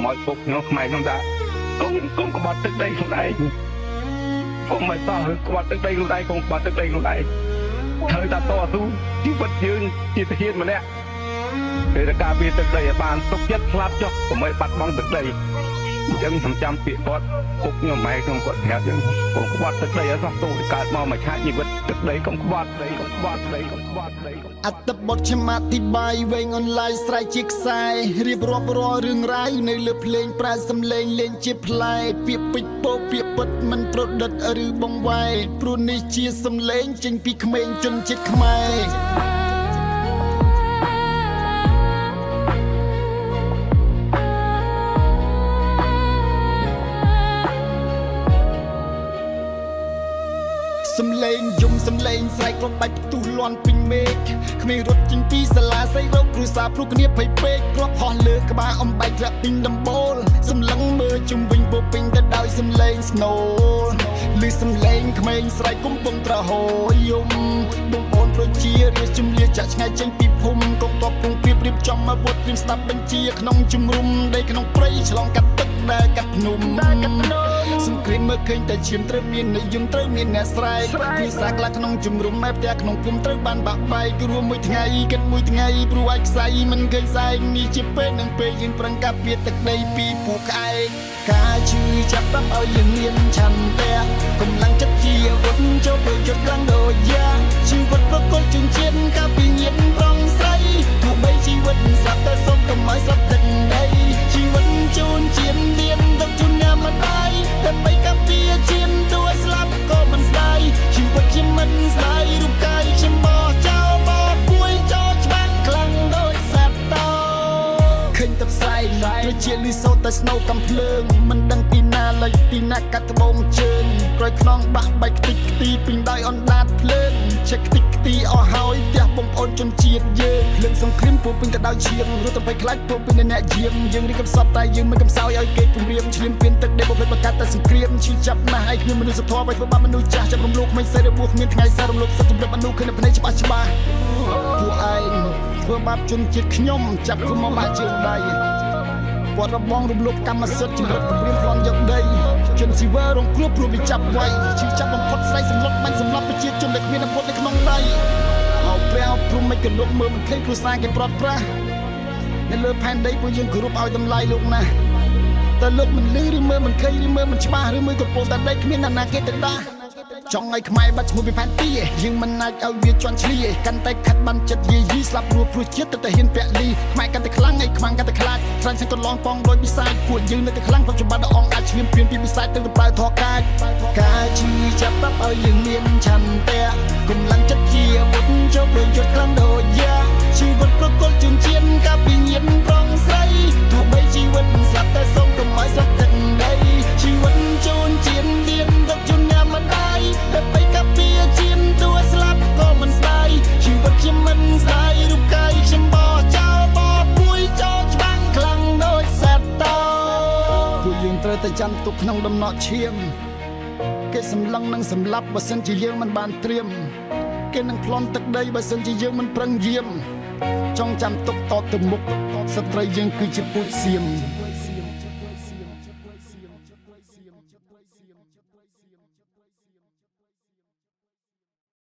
មកពុកខ្ញុំខ្មែរខ្ញុំដាក់កុំក្បត់ទឹកដីខ្លួនឯងកុំឲ្យតោះក្បត់ទឹកដីខ្លួនឯងកុំក្បត់ទឹកដីខ្លួនឯងត្រូវតែតស៊ូជីវិតយើងជាទាហានម្នាក់ពេលការពារទឹកដីឲ្យបានទុកចិត្តស្លាប់ចុះកុំឲ្យបាត់បង់ទឹកដីអញ្ចឹងខ្ញុំចាំពាក្យគាត់ពុកខ្ញុំម៉ែខ្ញុំគាត់ប្រាប់យើងកុំក្បត់ទឹកដីឲ្យសោះទូកើតមកមួយឆាកជីវិតទឹកដីកុំក្បត់ដីកុំក្បត់ដីកុំក្បត់ដីកុំ អត្តបទខ្ញុំអធិប្បាយវែងអនឡាយស្រែកជាខ្សែរៀបរាប់រាល់រឿងរ៉ាវនៅលើភ្លេងប្រើសំឡេងលេងជាផ្លែពាក្យពេចន៍ពោពាក្យពិតមិនប្រឌិតឬបង្វែរព្រោះនេះជាសំឡេងចេញពីក្មេងជនជាតិខ្មែរ សំឡេងយំសំឡេងស្រែកគ្រាប់បែកផ្ទុះលាន់ពេញមេឃគ្មានរត់ចេញពីសាលាស្រីរកគ្រួសារព្រោះគ្នាភ័យពេកគ្រាប់ហោះលើក្បាលអំបែកធ្លាក់ពីដំបូលសំឡឹងមើលជុំវិញពោពេញទៅដោយសំឡេងស្នូលឬសំឡេងក្មេងស្រែកកំពុងត្រហោយំបងប្អូនប្រជារាស្ត្រជំលាចាក់ឆ្ងាយចេញពីភូមិកងទ័ពពងព្រៀបរៀបចំអាវុធត្រៀមស្ដាប់បញ្ជាក្នុងជំរំដីក្នុងព្រៃឆ្លងកាត់ទឹកដែលកាត់ភ្នំដែលកាត់ភ្នំ សង្គ្រាមមើលឃើញតែឈាមត្រូវមាននិយមត្រូវមានអ្នកស្រែកគ្រួសារខ្លះក្នុងជំរំម៉ែផ្ទះក្នុងភូមិត្រូវបានបាក់បែករួមមួយថ្ងៃគិតមួយថ្ងៃព្រោះអាចខ្សែមិនឃើញសែងនេះជាពេលនឹងពេលយើងប្រឹងការពារទឹកដីពីពួកក្អែកការឈឺចាប់តាមឲ្យយើងមានឆន្ទៈកម្លាំងចិត្តជាអាវុធចូលប្រយុទ្ធខ្លាំងដូចយ៉ាជីវិតប្រកល់ជនជាតិការពីញាតប្រងស្រីទោះបីជីវិតស្លាប់តែសូមកុំឲ្យស្លាប់ទឹកដីជីវិតជូនជាតិមានទុកជូនអ្នកម្ដាយដើម្បីការពារជាតិទោះស្លាប់ក៏មិនស្ដាយជីវិតខ្ញុំមិនស្ដាយរូបកាយខ្ញុំបោះចោលបោះពួយចោលច្បាំងខ្លាំងដូចសត្វតោឃើញទឹកស្រែកត្រជាលឺសូរតែស្នូកំភ្លើងមិនដឹងទីណាលិចទីណាកាត់ត្បូងជើងក្រោយខ្នងបាក់បែកខ្ទេចខ្ទីពេញដោយអណ្ដាតភ្លើងឆេះខ្ទេចខ្ទីអស់ហើយផ្ទះបងប្អូនជនជាតិយើងភ្លើងសង្គ្រាមពោពេញទៅដោយឈាមរត់ទៅភ័យខ្លាចពោពេញដោយអ្នកយាមយើងរីកកំសត់តែយើងមិនកំសោយឲ្យគេគំរាមឈ្លានពានទឹកដីបំភ្លេចបង្កាត់តែសង្គ្រាមឈឺចាប់ណាស់ឯគ្មានមនុស្សធម៌ໄວធ្វើបាបមនុស្សចាស់ចាប់រំលោភក្មេងស្រីរបួសគ្មានថ្ងៃសាររំលោភសិទ្ធិជំរិតមនុស្សឃើញនៅភ្នែកច្បាស់ច្បាស់ពួកឯងធ្វើបាបជនជាតិខ្ញុំចាប់គុំមកបាក់ជើងដៃ គាត់របងរំលោភកម្មសិទ្ធិជំរិតគម្រាមប្លន់យកដីជនស៊ីវើរងគ្រោះព្រោះវាចាប់ໄວឈឺចាប់បំផុតស្រីសម្លុតបាញ់សម្លាប់ប្រជាជនដែលគ្មានអាវុធនៅក្នុងដៃអោព្រះអោព្រំមិនក៏លោកមើលមិនឃើញគ្រួសារគេប្រត់ប្រាស់នៅលើផែនដីពួកយើងគោរពឲ្យតម្លៃលោកណាស់តែលោកមិនលឺឬមើលមិនឃើញឬមើលមិនច្បាស់ឬមួយក៏ពោលតែដីគ្មានអ្នកណាគេទៅដាស់ចង់ឲ្យខ្មែរបាត់ឈ្មោះពីផែនទីយើងមិនអាចឲ្យវាជន់ឈ្លីកាន់តែខិតបានចិត្តយាយីស្លាប់រស់ព្រោះជាតិទៅតែហ៊ានពលីខ្មែរកាន់តែខ្លាំងឯខ្មាំងកាន់តែខ្លាចត្រាញ់សឹងកន្លងប៉ងដោយបិសាចពួកយើងនៅតែខ្លាំងព្រោះច្បាប់ដល់អង្គអាចឈ្លានពានពីបិសាចទៅប្រើធរកាចការឈឺចាប់ប្រាប់ឲ្យយើងមានឆន្ទៈកម្លាំងចិត្តជាអាវុធចូលប្រយុទ្ធខ្លាំងដូចយ៉ាជីវិតប្រកល់ជនជាតិការពីញាតប្រងស្រីទោះបីជីវិតស្លាប់តែសូមកុំឲ្យស្លាប់ទឹកដីជីវិតជូនជាតិមានទុកជូនអ្នកម្ដាយដើម្បីការពារជាតិទោះស្លាប់ក៏មិនស្ដាយជីវិតខ្ញុំមិនស្ដាយរូបកាយខ្ញុំបោះចោលបោះពួយចោលច្បាំងខ្លាំងដូចសត្វតោពួកយើងត្រូវតែចាំទុកក្នុងដំណក់ឈាមគេសម្លឹងនឹងសម្លាប់បើសិនជាយើងមិនបានត្រៀមគេនឹងប្លន់ទឹកដីបើសិនជាយើងមិនប្រឹងយាមចង់ចាំទុកតទៅមុខស្ត្រីយើងគឺជាពូជសៀម។